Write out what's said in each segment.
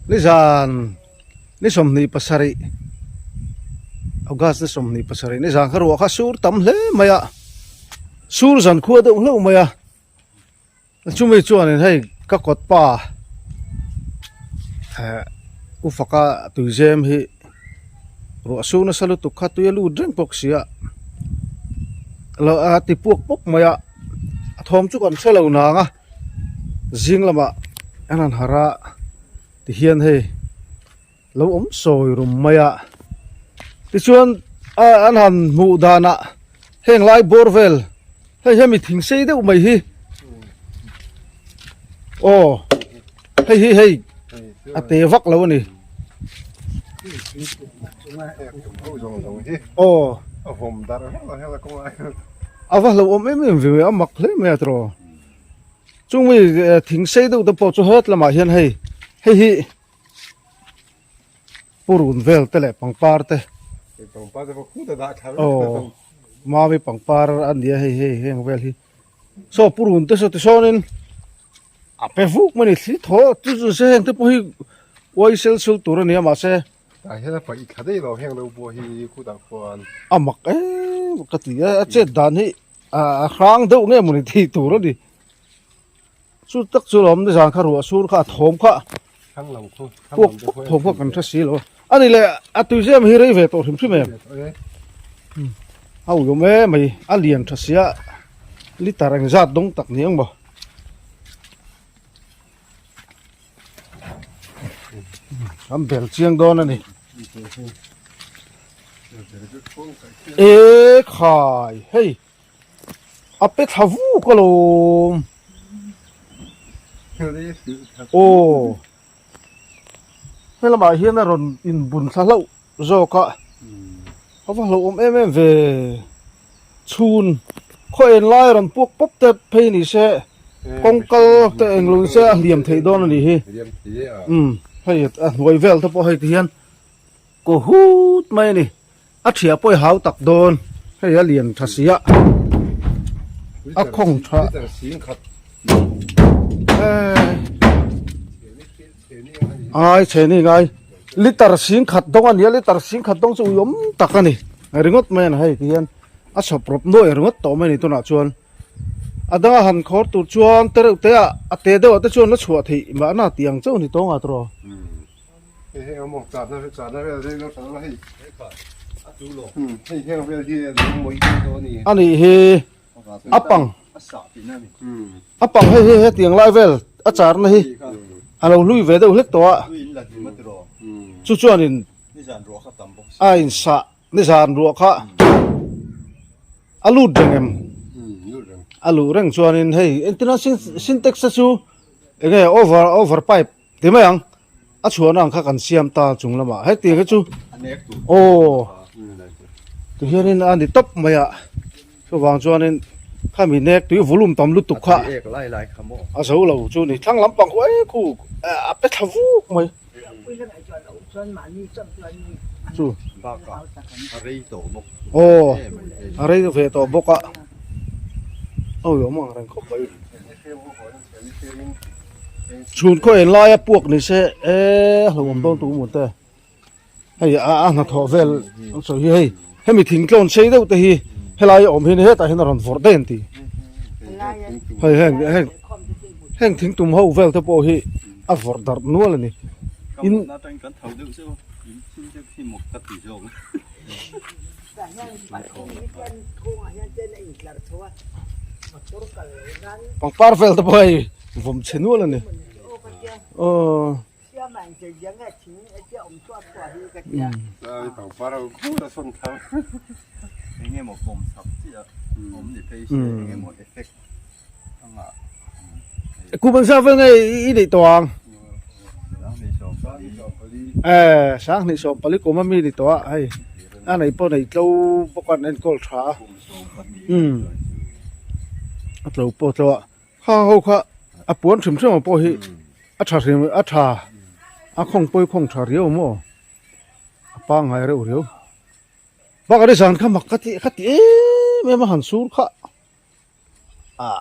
Nizan ni 27 August ni 27 nizan kha ruah kha sur tam hle mai a sur zan khua deuh hleuh mai a chumi chuanin hei ka kawt pa eh u faka tuizem hi ruah sur nasa lutuk kha tui a lut reng bawk si a lo a ti puak pawp mai a a thawm chu kan hre lo nang a. Zing lamah an han harh a tihian hei lo awm sawi rum mai a tichuan an han hmuh danah heng lai bawr vel hei hemi thing sei deuh mai hi aw hei hi hei a te vak lo a ni aw a va hlauhawm em em ve a mak hle mai a tiraw. Chung mi thing sei deuh te pawh chu het lamah hian hei hei hi purun vel te leh pangpar te aw mami pangpar a nia hei hei heng vel hi saw purun te saw tisawnin a pe vuk mai a ni thli thaw chu chu se heng te pawh hi uai sel sul tur a ni a mahse tah hian a paih thla daih lo heng lo pawh hi khutah khuan a mak em ka ti a a chet dan hi. A hrang deuh nge mawni tih tur a ni chu tak chu lawm nizan kha ruah sur kha a thawm kha puak puak thawm kha kan hre si lo a ni le a tui zem hi rei ve tawh hrim hrim em a ui awm em mai a lian tha sia liter engzat dawng tak ni ang maw. Kan bel chiang dawn a ni. E khai hei a pe thla vuk alawm. Aw he lamah hian a rawn inbun thla hlauh zawk a a va hlauhawm em em ve chhun khaw en lai rawn puak pawp te phei ni se kawng kal te eng lo se a hliam theih dawn a nih hi umm hei a hnuai vel te pawh hei ti hian kaw hut mai a ni a thiah pawh i hau tak dawn hei a lian tha si a a khawng tha Ai chhe ni ngai liter sing khat dawng a ni a liter sing khat dawng chu ui awm tak a ni ringawt mai a ni hei ti hian a chhawp rawp nuai ringawt tawh mai a ni tunah chuan a danga han khawr tur chuan te reuh te ah a te deuh ah te chuan la chhuah theih mahna tih ang chauh a ni tawng a tawh a nih hi a pang a pang hei hei hetiang lai vel a charna hi a lo hlui ve deuh hlek tawh a chu chuanin a insah nizan ruah kha a lut reng em a luh reng chuanin hei entirna sintex te chu enge over over pipe ti mai ang a chhuahna ang kha kan siam ta chung lamah hetiang hi chu aw tihianin a ni tawp mai a chuvang chuanin khami nek tui volume tam lutuk kha a zo lo chu ni thlang lampang khu e khu a pe thla vuk mai chu aw a rei ve tawh bawk a awi awm ang reng khawp mai. Chhun khaw en laia puak ni se e hlauhawm dawn tur maw te hei a a hnathawh vel an sawi hi hei hemi thingtlawn sei deuh te hi helai a awm hi hetah hian a rawn vawrh daih an ti hei heng heng heng thingtum ho vel te pawh hi a vawrh darh nual a ni in Pangpar vel te pawh hei vawm chhe nual a ni aw Kum an zah vel nge i neih tawh ang e 2014 kum a mi ni tawh a hei a nei pawh nei tlo bawk a an enkawl tha a umm a tlo pawh a tlo a kha ho kha a puan hrim hrim ang pawh hi a tha hrim a tha a khawng pawh hi khawng tha riau maw a pangngai reuh riau. Bakah nizan kha mak ka ti ka ti em em a han sur kha ah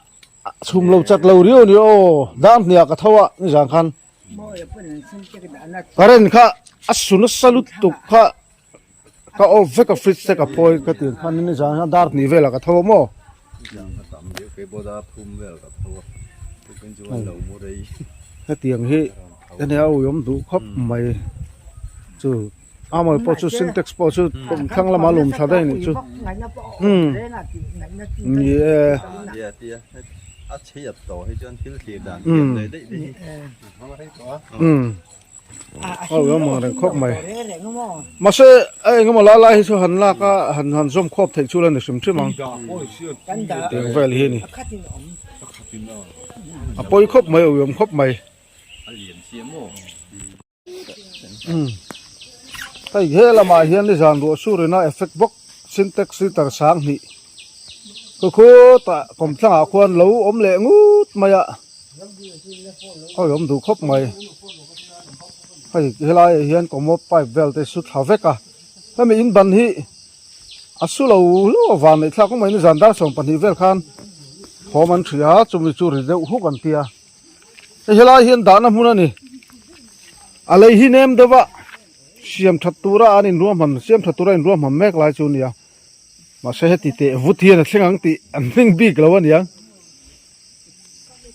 chhum lo chat lo riau a ni aw dan hniah ka tho a nizan khan current kha a su nasa lutuk kha ka off vek a fridge te ka phawi ka ti khan nizan khan dar hnih velah ka tho a maw. Hetiang hi ania a uiawm duh khawp mai chu. A mawi pawh chu sintex pawh chu thlang lama lum tha daih anih chu umm ni e. Umm awi awm ang reng khawp mai mahse a eng emaw lai lai hi chu han lak a han han zawm khawp theih chu la ni hrim hrim ang tiang vel hi a ni a pawi khawp mai awi awm khawp mai. Hei he lamah hian nizan ruah surina effect bawk sintex liter 2000 khu khutah kawmthlangah khuan lo awm leh ngut mai a hawi awm duh khawp mai hei helaiah hian commode pipe vel te su thla vek a hemi in ban hi a su lo hlauh a van neih thlak awm mai nizan dar 12 vel khan thawm an hria chumi chu ri deuh huk an tia. Hei helai hian dahna hmun a ni. A lei hi nem deuh a, siam that tura an inruahman, siam that tura inruahman mek lai chu a ni a. Mahse heti teh vut hian a thleng ang tih an hming bik lo a niang.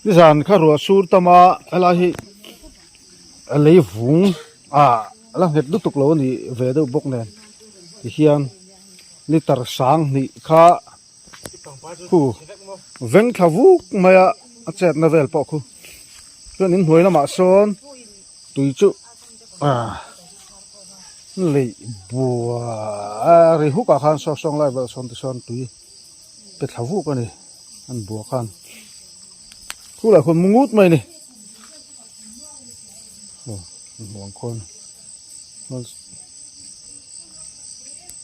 Nizan kha ruah sur tam a, helai hi a lei vung a la nghet lutuk lo a ni ve deuh bawk nen tihian liter 2000 kha Khu veng thla vuk mai a a chetna vel pawh khu chuan in hnuai lamah sawn tui chu ah leih bua a ri huk ah khan saw sawng lai vel sawn te sawn tui pe thla vuk a ni an bua khan khu lah khuan mu ngut mai a ni aw hmuh ang khawn.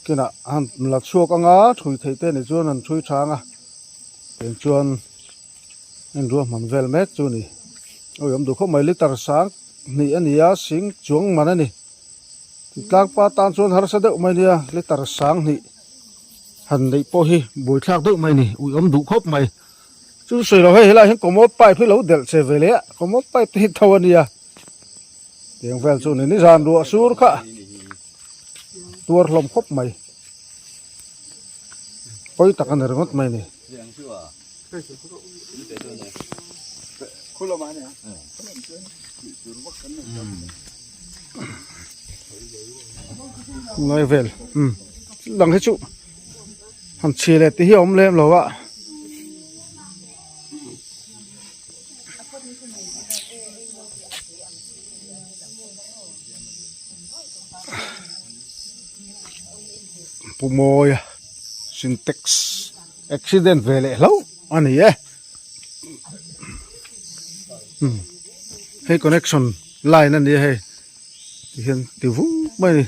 Kinah han la chhuak anga thui theih te ni chuan an thui tha anga tiang chuan en ruahman vel mek chu a ni awi awm duh khawp mai liter 2000 a ni a sing chuang man a ni tlangpa tan chuan harsa deuh mai nia liter 2000 han neih pawh hi buaithlak deuh mai a ni ui awm duh khawp mai chu sawi lo hei helaiah hian commode pipe hi lo delh che ve leh a commode pipe te hi tho a nia. Tiang vel chu ni nizan ruah sur kha tuar hlawm khawp mai pawi tak a ni ringawt mai ni. Ngai vel um dang hi chu han chhi leh te hi a awm lem lo a. Pu Mawia Sintex accident ve leh hlauh a ni e hei connection line a ni a hei tihian ti vung mai a ni.